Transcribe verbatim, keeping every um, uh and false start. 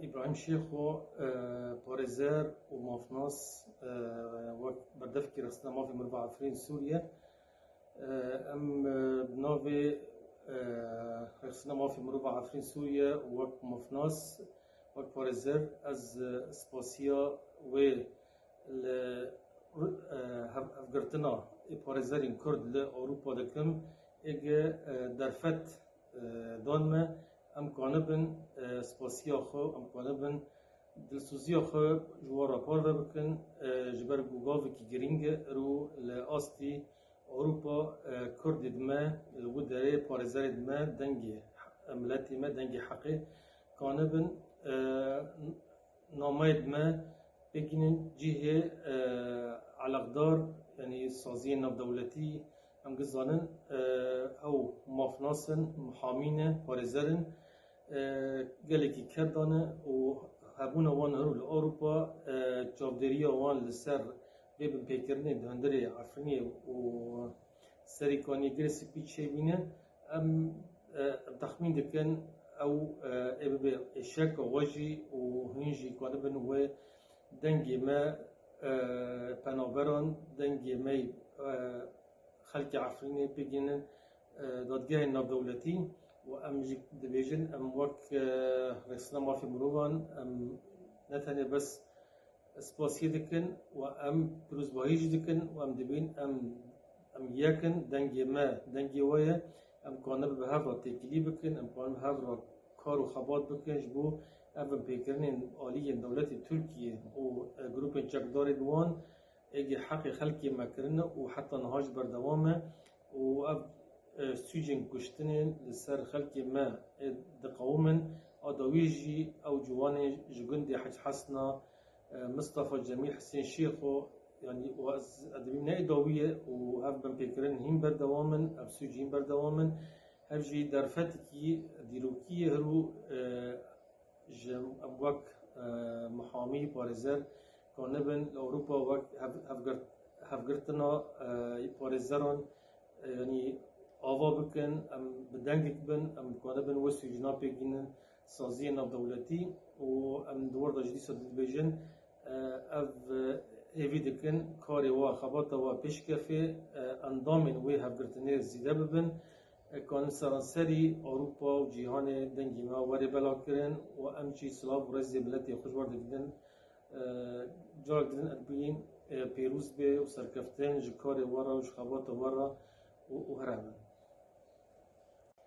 Îbrahîm Şêxo, e, parêzer û mafnas, e, wek berdevkî Rêxistina Mafê Mirov a Efrîn Sûriye, e, em, e, bi navê, e, Rêxistina Mafê Mirov a Efrîn Sûriye û wek mafnas, wek parêzer, ez, e, spasiya wê li, e, hev-, hevgirtina ê parêzerên Kurd li Ewropa dikim, êge, e, derfet, e, dan me, em kanibin, e, spasiya xwe, em kanibin dilsoziya xwe ji wan re parve bikin, e, ji ber ku gavekî girîng e, îro li astî Ewropa, e, Kurdê di me, li wî derê parêzerê di me, dengê miletê me, dengê heqê kanibin, e, nameyê di me pêkînin cihê, e, eleqdar, yanî saziyên navdewletî, em gizanin, e, ew mafnas in, muhamî ne, parêzer in, e, gelekî ked dane û hebûna wan hiro li Ewropa, e, çavdêriya wan li ser vê binpêkirinê di hundirê Efrînê û Serê Kaniyê Girê Spî çêbîne. Em, e, texmîn dikin ew, e, ê bibe êşeka we jî û hûn jî kanibin wê dengê me, e, penaberan, dengê me, e, xelkê Efrînê bigihînin, e, dadgehên navdewletî û em jî dibêjin, em wek, e, Rêxistina Mafê Mirovan, em ne tenê bes spasiyê dikin û em pîrozbahî jî dikin û em dibên em, em yek in, dengê me, dengê we ye. Em kanibin bi hev re têkilî bikin, em kanibin bi hev re kar û xebat bikin ji bo ev binpêkirinên aliyên dewletê Tirkiyê û, e, grûpên çekdarên wan êgê heqê xelkê me kirine û heta niha jî berdewam e û ev, e, sûcên kuştinê li ser xelkê me ê diqewimin, a dawiyê jî ew ciwanê ji gundê Hec Hesna, e, Mistefa Cemîl, Hisên Şêxo, yanî û ez, ez dibînim ne ê dawiyê û ev binpêkirin hîn berdewam in, ev sûc hîn berdewam in. Ev jî derfetekî dîrokî ye, hiro, e, ji em wek, e, muhamî, parêzer, kanibin li Ewropa wek hev-, hevgirt-, hevgirtina, e, parêzeran, e, yanî ava bikin, em bi dengek bin, em kanibin wê sûcina pêkînin saziyên navdewletî û em di wir de jî dîsa dibêjin, e, ev, e, hêvî dikin karê wa, xebata wa pêşkefê, e, endamên wê hevgirtinê zêde bibin. Kanin seranserî Ewropa û cîhanê dengê me werê bela kirin û em jî silav û rêzê miletê xwe ji we re digihînin. E, carek din ez bînin, e, pêroz be û serkeftin ji karê we re û ji xebata we re û, û here bin.